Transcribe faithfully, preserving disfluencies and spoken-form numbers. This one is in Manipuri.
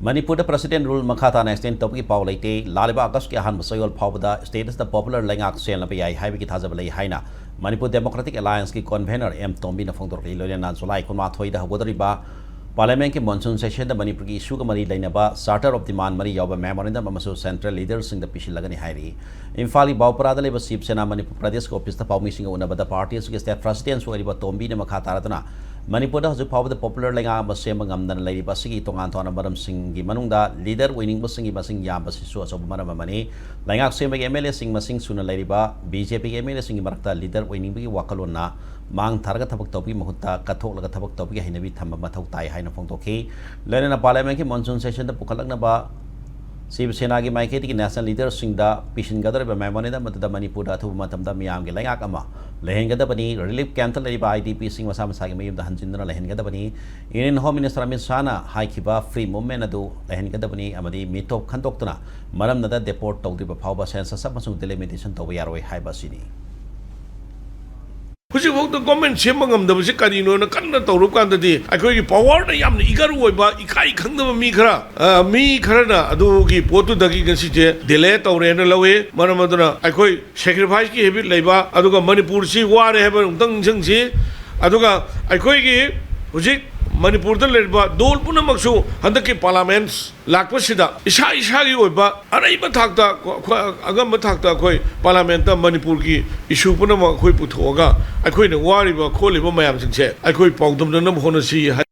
ꯃꯅꯤꯄꯨꯔꯗ President Rule ꯃꯈꯥ ꯇꯥꯅ extend ꯇꯧꯕꯒꯤ ꯄꯥꯎ ꯂꯩꯇꯦ꯫ ꯂꯥꯛꯂꯤꯕ Augustꯀꯤ ꯑꯍꯥꯟꯕ ꯆꯌꯣꯜ ꯐꯥꯎꯕꯗ state ꯑꯁꯤꯗ popular ꯂꯩꯉꯥꯛ ꯁꯦꯝꯂꯕ ꯌꯥꯏ ꯍꯥꯏꯕꯒꯤ ꯊꯥꯖꯕ ꯂꯩ ꯍꯥꯏꯅ ꯃꯅꯤꯄꯨꯔ Democratic Allianceꯀꯤ convener ꯑꯦꯝ ꯇꯣꯝꯕꯤꯅ ꯐꯣꯡꯗꯣꯔꯛꯂꯤ꯫ ꯂꯣꯏꯅꯅ July ꯀꯨꯟꯃꯥꯊꯣꯏꯗ ꯍꯧꯒꯗꯧꯔꯤꯕ Parliamentꯀꯤ monsoon sessionꯗ ꯃꯅꯤꯄꯨꯔꯒꯤ issueꯒ ꯃꯔꯤ ꯂꯩꯅꯕ Charter of Demand ꯃꯔꯤ ꯌꯥꯎꯕ memorandum ꯑꯃꯁꯨ central leaderꯁꯤꯡꯗ ꯄꯤꯁꯤꯜꯂꯒꯅꯤ ꯍꯥꯏꯔꯤ꯫ ꯏꯝꯐꯥꯜꯒꯤ ꯕꯥꯎꯄꯔꯥꯗ ꯂꯩꯕ ꯁꯤꯕ ꯁꯦꯅꯥ ꯃꯅꯤꯄꯨꯔ ꯄ꯭ꯔꯗꯦꯁꯀꯤ officeꯇ ꯄꯥꯎꯃꯤꯁꯤꯡꯒ ꯎꯅꯕꯗ party ꯑꯁꯤꯒꯤ state presidentꯁꯨ ꯑꯣꯏꯔꯤꯕ ꯇꯣꯝꯕꯤꯅ ꯃꯈꯥ ꯇꯥꯔꯗꯨꯅ ꯃꯅꯤꯄꯨꯔꯗ ꯍꯧꯖꯤꯛ ꯐꯥꯎꯕꯗ popular ꯂꯩꯉꯥꯛ ꯑꯃ ꯁꯦꯝꯕ ꯉꯝꯗꯅ ꯂꯩꯔꯤꯕ ꯑꯁꯤꯒꯤ ꯇꯣꯉꯥꯟ ꯇꯣꯉꯥꯟꯕ ꯃꯔꯝꯁꯤꯡꯒꯤ ꯃꯅꯨꯡꯗ leader ꯑꯣꯏꯅꯤꯡꯕꯁꯤꯡꯒꯤ ꯃꯁꯤꯡ ꯌꯥꯝꯕꯁꯤꯁꯨ ꯑꯆꯧꯕ ꯃꯔꯝ ꯑꯃꯅꯤ꯫ ꯂꯩꯉꯥꯛ ꯁꯦꯝꯕꯒꯤ MLAꯁꯤꯡ ꯃꯁꯤꯡ ꯁꯨꯅ ꯂꯩꯔꯤꯕ BJPꯒꯤ MLAꯁꯤꯡꯒꯤ ꯃꯔꯛꯇ leader ꯑꯣꯏꯅꯤꯡꯕꯒꯤ ꯋꯥꯈꯜꯂꯣꯟꯅ ꯃꯥꯡ ꯊꯥꯔꯒ ꯊꯕꯛ ꯇꯧꯕꯒꯤ ꯃꯍꯨꯠꯇ ꯀꯠꯊꯣꯛꯂꯒ ꯊꯕꯛ ꯇꯧꯕꯒꯤ ꯍꯩꯅꯕꯤ ꯊꯝꯕ ꯃꯊꯧ ꯇꯥꯏ ꯍꯥꯏꯅ ꯐꯣꯡꯗꯣꯛꯈꯤ꯫ ꯂꯣꯏꯅꯅ Parliamentꯀꯤ monsoon sessionꯗ ꯄꯨꯈꯠꯂꯛꯅꯕ ꯁꯤꯕ ꯁꯦꯅꯥꯒꯤ ꯃꯥꯏꯀꯩꯗꯒꯤ national leaderꯁꯤꯡꯗ ꯄꯤꯁꯤꯟꯒꯗꯧꯔꯤꯕ memorandum ꯑꯗꯨꯗ ꯃꯅꯤꯄꯨꯔꯗ ꯑꯊꯨꯕ ꯃꯇꯝꯗ ꯃꯤꯌꯥꯝꯒꯤ ꯂꯩꯉꯥꯛ ꯑꯃ ꯂꯩꯍꯟꯒꯗꯕꯅꯤ, relief campꯇ ꯂꯩꯔꯤꯕ IDPꯁꯤꯡ ꯃꯁꯥ ꯃꯁꯥꯒꯤ ꯃꯌꯨꯝꯗ ꯍꯟꯖꯤꯟꯗꯨꯅ ꯂꯩꯍꯟꯒꯗꯕꯅꯤ, Union Home Minister ꯑꯃꯤꯠ ꯁꯥꯍꯅ ꯍꯥꯏꯈꯤꯕ free movement ꯑꯗꯨ ꯂꯩꯍꯟꯒꯗꯕꯅꯤ ꯑꯃꯗꯤ ꯃꯤꯇꯣꯞ ꯈꯟꯗꯣꯛꯇꯨꯅ ꯃꯔꯝꯅꯗ deport ꯇꯧꯗ꯭ꯔꯤꯕ ꯐꯥꯎꯕ census ꯑꯃꯁꯨꯡ delimitation ꯇꯧꯕ ꯌꯥꯔꯣꯏ ꯍꯥꯏꯕ ꯑꯁꯤꯅꯤ꯫ ꯍꯧꯖꯤꯛꯐꯥꯎꯗ government ꯁꯦꯝꯕ ꯉꯝꯗꯕꯁꯤ ꯀꯔꯤꯅꯣꯅ ꯀꯟꯅ ꯇꯧꯔꯨꯕ ꯀꯥꯟꯗꯗꯤ ꯑꯩꯈꯣꯏꯒꯤ powerꯗ ꯌꯥꯝꯅ eager ꯑꯣꯏꯕ, ꯏꯀꯥꯏ ꯈꯪꯗꯕ ꯃꯤ ꯈꯔ, ꯑ, ꯃꯤ ꯈꯔꯅ ꯑꯗꯨꯒꯤ ꯄꯣꯠꯇꯨꯗꯒꯤ ꯉꯁꯤꯁꯦ delay ꯇꯧꯔꯦꯅ ꯂꯧꯏ꯫ ꯃꯔꯝ ꯑꯗꯨꯅ ꯑꯩꯈꯣꯏ sacrificeꯀꯤ habit ꯂꯩꯕ, ꯑꯗꯨꯒ ꯃꯅꯤꯄꯨꯔꯁꯤ ꯋꯥꯔꯦ ꯍꯥꯏꯕ ꯑꯃꯨꯛꯇꯪ ꯅꯤꯡꯁꯤꯡꯁꯤ꯫ ꯑꯗꯨꯒ ꯑꯩꯈꯣꯏꯒꯤ ꯍꯧꯖꯤꯛ ꯃꯅꯤꯄꯨꯔꯗ ꯂꯩꯔꯤꯕ ꯗꯣꯜ ꯄꯨꯝꯅꯃꯛꯁꯨ ꯍꯟꯗꯛꯀꯤ parliament ꯂꯥꯛꯄꯁꯤꯗ ꯏꯁꯥ ꯏꯁꯥꯒꯤ ꯑꯣꯏꯕ ꯑꯔꯩꯕ ꯊꯥꯛꯇ, ꯑꯉꯝꯕ ꯊꯥꯛꯇ ꯑꯩꯈꯣꯏ parliamentꯇ ꯃꯅꯤꯄꯨꯔꯒꯤ issue ꯄꯨꯝꯅꯃꯛ ꯑꯩꯈꯣꯏ ꯄꯨꯊꯣꯛꯑꯒ ꯑꯩꯈꯣꯏꯅ ꯋꯥꯔꯤꯕ ꯈꯣꯠꯂꯤꯕ ꯃꯌꯥꯝꯁꯤꯡꯁꯦ ꯑꯩꯈꯣꯏ ꯄꯥꯎꯗꯝꯅꯅꯕ ꯍꯣꯠꯅꯁꯤ ꯍꯥꯏ꯫